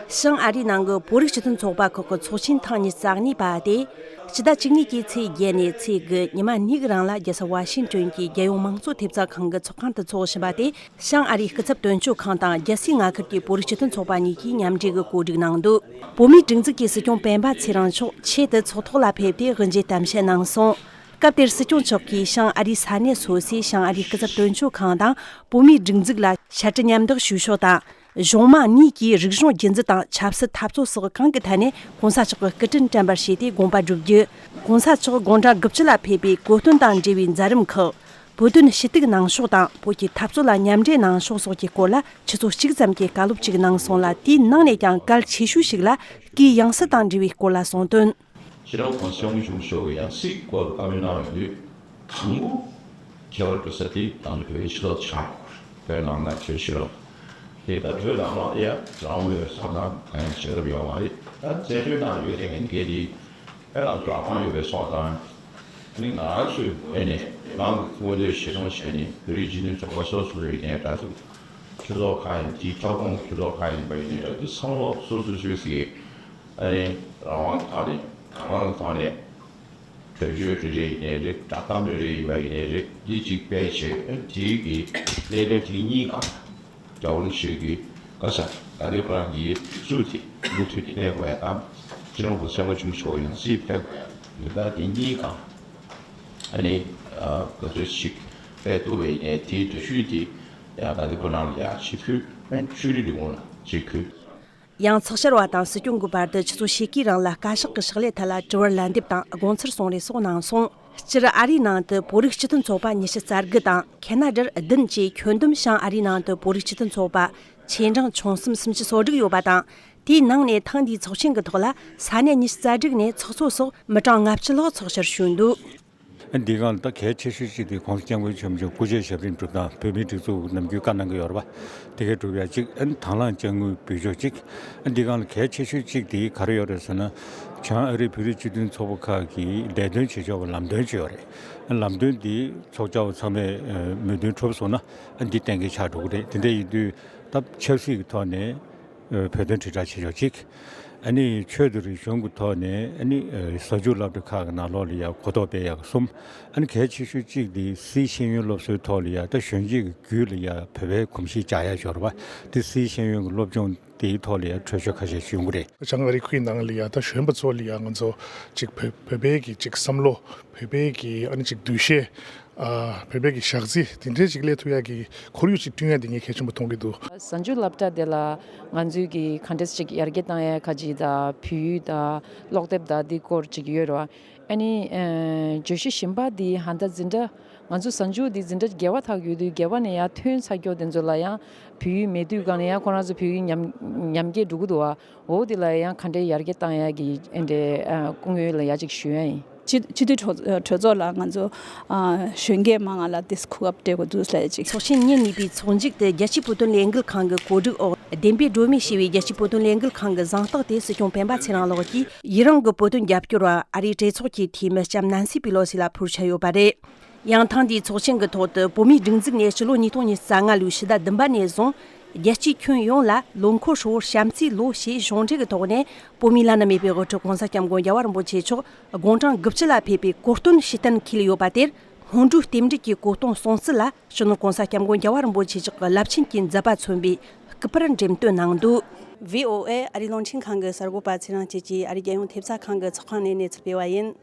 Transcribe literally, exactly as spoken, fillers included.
ཞང་ཨ་རིའི་ནང་གི་བོད་རིགས་སྤྱི་མཐུན་ཚོགས་པ་ཁག་གི་ཚོགས་ཆེན་ཐེངས་ཉི་ཤུ་རྩ་གཉིས་པ་དེ་ཕྱི་ཟླ་བཅུ་གཉིས་ཀྱི་ཚེས་བརྒྱད་ནས་ཚེས་དགུ་ཉི་མ་གཉིས་ཀྱི་རིང་ལ་རྒྱལ་ས་ཝ་ཤིང་ཏོན་གྱི་རྒྱལ་ཡོངས་མང་གཙོ་ཐེབས་རྩ་ཁང་གི་ཚོགས་ཁང་དུ་འཚོགས་བཞིན་པ་དེ། ཞང་ཨ་རིའི་སྐུ་ཚབ་དོན་གཅོད་ཁང་དང་རྒྱལ་སའི་མངའ་ཁུལ་གྱི་བོད་རིགས་སྤྱི་མཐུན་ཚོགས་པ་གཉིས་ཀྱིས་མཉམ་འབྲེལ་གྱི་གོ་སྒྲིག་གནང་འདུག་བོད་མིའི་སྒྲིག་འཛུགས་ཀྱི་སྲིད་སྐྱོང་སྤེན་པ་ཚེ་རིང་མཆོག་ཆེད་དུ་ཚོགས་ཐོག་ལ་ཕེབས་ཏེ་དབུ་འབྱེད་གཏམ་བཤད་གནང་སོང་། སྐབས་དེར་སྲིད་སྐྱོང་མཆོག་གིས་ཞང་ཨ་རིའི་ས་གནས་སོ་སོའི་ཞང་ཨ་རིའི་སྐུ་ཚབ་དོན་གཅོད་ཁང་དང་བོད་མིའི་སྒྲིག་འཛུགས་ལ་ཕྱག་བྲིས་མཉམ་འདེགས་ཞུ་ཕྱོགས་དང་། གཞུང་མང་གཉིས་ཀྱིས་རིག་གཞུང་རྒྱུན་འཛིན་དང་ཆབ་སྲིད་འཐབ་རྩོད་སོགས་གང་གི་ཐད་ནས་གོང་ས་མཆོག་གི་སྐུ་དྲིན་དྲན་པར་བྱས་ཏེ་དགོངས་པ་བསྒྲུབ་རྒྱུ། གོང་ས་མཆོག་དགུང་གྲངས་དགུ་བཅུ་ལ་ཕེབས་པའི་གོ་སྟོན་དང་འབྲེལ་བའི་མཛད་རིམ་ཁག་བོད་དོན་ཞུ་གཏུག་གནང་ཕྱོགས་དང་བོད་ཀྱི་འཐབ་རྩོད་ལ་མཉམ་འབྲེལ་གནང་ཕྱོགས་སོགས་ཀྱི་སྐོར་ལ་ཆུ་ཚོད་གཅིག་ཙམ་གྱི་བཀའ་སློབ་ཅིག་གནང་སོང་ལ། དེའི་ནང་ནས་ཀྱང་གལ་ཆེ་ཤོས་ཤིག་ལ་སྐུའི་ཡང་སྲིད་དང་འབྲེལ་བའི་སྐོར་ལ་གསུངས་དོན། སྤྱི་ནོར་༸གོང་ས་༸སྐྱབས་མགོན་ཆེན་པོ་མཆོག་གི་ཡང་སྲིད་སྐོར་བཀའ་མོལ་གནང་ཡོང་དུས། དང་པོ་ཁྱད་པར་འགྲོ་ས་དེ་ད་ལྟ་བོད་པའི་སྤྱི་ཚོགས་ཆགས་བོད་ནང་ན་བོད་ཕྱི་ལོགས་དེ་ད་བོད་ནང་ལ་ཡ་རང་མོས་བསམ་བློ་གང་ཡང་བྱེད་ཐབས་ཡོད་མ་རེད། ད་བཙན་བྱོལ་ནང་ཡོད་དེ་ངན་སྐད་དེ། ཨེ་ལགས་རང་དབང་ཡོད་པའི་སོགས་དང་། ཨ་ནི་ང་རང་ཚོའི་ངོས་ནས་རང་གི་མངོན་འདོད་གཞིར་བཟུང་བྱས་ནས་བོད་རིགས་སྤྱི་མཐུན་ཚོགས་པ་སོ་སོ་ཡིན་ནའི་འདྲ་འདུག་སྤྱི་ཚོགས་ཁག་ཡིན་དེའི་ཁྱབ་ཁོངས་སྤྱི་ཚོགས་ཁག་ཡིན་པ་ཡིན་ནའི་འདྲ་འདུག་བསམ་བློ་སོ་སོ་སོ་སོའི་ཨ་ནི་རང་དབང་ཐོག་ནས་རང་དབང་ཐོག་ནས་གྲོས་ཆོད་རེ་རེ་ཡིན་ནའི་རེད། བསྒྲགས་གཏམ་རེ་རེ་ཡིན་པ་ཡིན་ནའི་རེད། འདི་གཅིག་སྤེལ་བྱས་དེའི་གི་གནད་དོན་དེ་གཉིས་ཀ་རྒྱལ་བ་རིན་པོ་ཆེ་གི་བཀའ་ཤག་ད་ལྟའི་ཁོ་རང་གི་སྲོལ་དེ་མུ་མཐུད་དེ་གནས་དགོས་ཡ་དང་། སྤྱི་ནོར་༸གོང་ས་༸སྐྱབས་མགོན་ཆེན་པོ་མཆོག་ཡང་སྲིད་ཕེབས་དགོས་ཡ་འདི་ལྟར་དེ་གཉིས་ཀ་ཨ་ནི་ག་ཚོད་ཞིག་སྤེལ་ཐུབ་པ་ཡིན་ནའི་དེའི་འགྲེལ་བཤད་དེ་ཡང་ད་ལྟའི་ཁོ་རང་ལ་ཡང་ཅིག་ཕུལ། ཕན་ཆོས་རིག་ལས་ཁུངས་ལ་ཅིག་ཕུལ། ཡང་ཚོགས་བཅར་བ་དང་སྲིད་སྐྱོང་གི་བར་དུ་ཆུ་ཚོད་ཕྱེད་ཀའི་རིང་ལ་བཀའ་ཤག་གི་ཕྱག་ལས་ཐད་ལ་དྲི་བར་ལན་འདེབས་དང་དགོངས་ཚུལ་གསུང་རེས་སོགས་གནང་སོང་། སྤྱིར་ཨ་རིའི་ནང་དུ་བོད་རིགས་སྤྱི་མཐུན་ཚོགས་པ་ཉི་ཤུ་རྩ་དགུ་དང་ཁེ་ན་ཌར་བདུན་བཅས་ཁྱོན་བསྡོམས་ཞང་ཨ་རིའི་ནང་དུ་བོད་རིགས་སྤྱི་མཐུན་ཚོགས་པ་ཆེ་འབྲིང་ཆུང་གསུམ་སུམ་ཅུ་སོ་དྲུག་ཡོད་པ་དང་། དེའི་ནང་ནས་ཐེངས་འདིའི་ཚོགས་ཆེན་གྱི་ཐོག་ལ་ས་གནས་ཉི་ཤུ་རྩ་དྲུག་ནས་ཚོགས་གཙོ་སོགས་མི་གྲངས་ལྔ་བཅུ་ལྷག་ཚོགས་བཅར་ཞུས་འདུག་འདི་གང་ལ་ད་གལ་ཆེ་ཤོས་གཅིག་དེ་༸གོང་ས་༸སྐྱབས་མགོན་ཆེན་པོ་མཆོག་སྐུ་ཕྱྭའི་ཞབས་རིམ་སྒྲུབ་སྟངས། བོད་མིའི་སྒྲིག་འཛུགས་ནམ་རྒྱུན་བཀའ་གནང་གི་ཡོད་རེད་པ། དེ་གའི་སྒྲུབ་ཡ་གཅིག་ཨ་ནི་དང་བླངས་དཔྱ་དངུལ་འབུལ་ཕྱོགས་གཅིག་ཨ་འདི་གང་ལ་གལ་ཆེ་ཤོས་གཅིག་དེ་ག་རེ་ཡོད་རེད་ཟེར་ན། བྱང་ཨ་རིའི་བོད་རིགས་སྤྱི་མཐུན་ཚོགས་པ་ཁག་གིས་ལས་དོན་བྱེད་ཕྱོགས་ཀྱི་ལམ་སྟོན་ཅིག་ཡོད་རེད། ལམ་སྟོན་འདི་ཚོགས་བཅར་བ་ཚང་མས་མོས་མཐུན་གྲུབ་སོང་ན་ཨ་འདི་གཏན་འཁེལ་ཆགས་འགྲོ་གི་རེད། དེ་འདྲ་ཡིན་དུས་ད་ཆབ་སྲིད་ཀྱི་ཐོག་ནས། བོད་དོན་དྲིལ་བསྒྲགས་བྱེད་ཕྱོགས་གཅིག་ཨ་ནི་ཆོས་དང་རིག་གཞུང་གི་ཐོག་ནས་ཨ་ནི་གཟའ་མཇུག་སློབ་གྲྭ་ཁག་གི་ནང་ལོགས་ལ་ཡང་གོ་རྟོགས་སྤེལ་ཡག་གསུམ། ཨ་ནི་གལ་ཆེ་ཤོས་གཅིག་དེ་སིའི་ཤེས་ཡོན་སློབ་གསོའི་ཐོག་ལ་ཡང་ད་གཞོན་སྐྱེས་ཀྱི་རྒྱུད་ལ་ཡང་བོད་པའི་གོམས་གཤིས་འཇགས་ཡག་ཡོད་རེད་པ། དེ་སིའི་ཤེས་ཡོན་གྱི་སློབ་སྦྱོང་དེའི་ཐོག་ལ་ཡང་གྲོས་ཆོད་ཁ་ཤས་ཤིག་ཡོང་གི་རེད། བྱང་ཨ་རི་ཁུལ་ནང་ལ་ཡང་ད་གཞོན་པ་ཚོ་ལ་ཡང་ང་ཚོ་གཅིག་བོད་བོད་པའི་གི་གཅིག་བསམ་བློ། བོད་པའི་གི་ཨ་ནི་གཅིག་འདུ་ཤེས། ཨ་བོད་པའི་གི་ཞག་རྩི་དེ་འདྲའི་ཅིག་སླེབས་ཐུབ་ཡག་གི་ཁོར་ཡུག་ཅིག་བསྐྲུན་ཡག་དེ་ངས་གལ་ཆེན་པོ་མཐོང་གི་འདུག་གཟའ་མཇུག་སློབ་གྲྭ་དེ་ལ་ང་ཚོའི་གི་ག་འདྲས་ཅིག་ཡར་རྒྱས་བཏང་ཡག་ཁ་ཅིག་དང་བོད་ཡིག་དང་ཀློག་དེབ་དང་འདི་སྐོར་ཅིག་ཡོད་རེད་བ། ཨ་ནི་ཨ་བརྗོད་གཞི་གཞན་པ་འདི་ཧན་ད་འཛིན་གྲྭ་ང་ཚོ་གཟའ་མཇུག་འདི་འཛིན་གྲྭ་བརྒྱད་པ་ཐག་ཡོད་དུས་བརྒྱད་པ་ནས་ཡར་ཐོན་ཚར་མཁན་དེ་ཚོ་ལ་ཡང་བོད་ཡིག་མེད་དུས་སྒང་ལ་ཡང་ཁོ་རང་ཚོ་བོད་ཡིག་ཉམས་ཉམས་རྒྱས་འགྲོ་གི་འདུག་བ། འོ་དེ་ལ་ཡང་ག་འདྲས་ཡར་རྒྱས་བཏང་ཡག་གི་ཨ་འདྲས་ཨ་སྐུ་ངོ་ལ་ཡ་གཅིག་ཞུ་ཡ་ཡིན། སྤྱི་སྤྱི་འཐུས་གྲོས་གྲོས་ཚོགས་ལ་ང་ཚོ་ཨ་གཞོན་སྐྱེས་མང་ང་ལ་དེ་གོ་སྐབས་སྤྲད་དགོས་འདུག་ཟེར་ཅིག་ཚོགས་ཆེན་ཉིན་གཉིས་པའི་ཚོགས་མཇུག་དེ་རྒྱལ་སྤྱིའི་བོད་དོན་ལས་འགུལ་ཁང་གི་གོ་སྒྲིག་འོག་བདེན་པའི་སྒྲོན་མེ་ཞེས་པའི་རྒྱལ་སྤྱིའི་བོད་དོན་ལས་འགུལ་ཁང་གི་གཟེངས་རྟགས་དེ་སྲིད་སྐྱོང་སྤེན་པ་ཚེ་རིང་ལགས་ཀྱིས་ཡུན་རིང་གི་བོད་དོན་རྒྱབ་སྐྱོར་བ་ཨ་རིའི་གྲོས་ཚོགས་ཀྱི་འཐུས་མི་ལྕམ་ནན་སི་པི་ལོ་སི་ལ་ཕུལ་འཆར་ཡོད་པ་རེད། ཡང་ཐེངས་འདིའི་ཚོགས་ཆེན་གྱི་ཐོག་ཏུ་བོད་མིའི་སྒྲིག་འཛུགས་ནས་སྤྱི་ལོ་ཉིས་སྟོང་ཉི་ཤུ་རྩ་ལྔ་ལོའི་ཕྱི་ཟླ་བདུན་པ་ནས་བཟུང་རྒྱལ་སྤྱིའི་ཁྱོན་ཡོངས་ལ་ལོ་འཁོར་ཧྲིལ་བོར་བྱམས་བརྩེའི་ལོ་ཞེས་གཞུང་འབྲེལ་གྱི་ཐོག་ནས་བོད་མིའི་བླ་ན་མེད་པའི་དབུ་ཁྲིད་༸གོང་ས་༸སྐྱབས་མགོན་རྒྱལ་བ་རིན་པོ་ཆེ་མཆོག་དགུང་གྲངས་དགུ་བཅུ་ལ་ཕེབས་པའི་གོ་སྟོན་ཕྱིར་འཐེན་འཁེལ་ཡོད་པ་དེར་སྔོན་འགྲོའི་རྟེན་འབྲེལ་གྱི་གོ་སྟོན་སྲུང་བརྩི་ལ་སྤྱི་ནོར་༸གོང་ས་༸སྐྱབས་མགོན་རྒྱལ་བ་རིན་པོ་ཆེ་མཆོག་གི་རླབས་ཆེན་གྱི་མཛད་པ་མཚོན་པའི་སྐུ་པར་འགྲེམས་སྟོན་གནང་འདུག་ཝི་ཨོ་ཨེ་ཨ་རིའི་རླུང་འཕྲིན་ཁང་གི་གསར་འགོད་པ་ཚེ་རིང་སྐྱིད་ཀྱིས་ཨ་རིའི་རྒྱལ་ཡོངས་ཐེབས་རྩ་ཁང་གི་ཚོགས་ཁང་ནས་གནས་ཚུལ་སྤེལ་བ་ཡིན།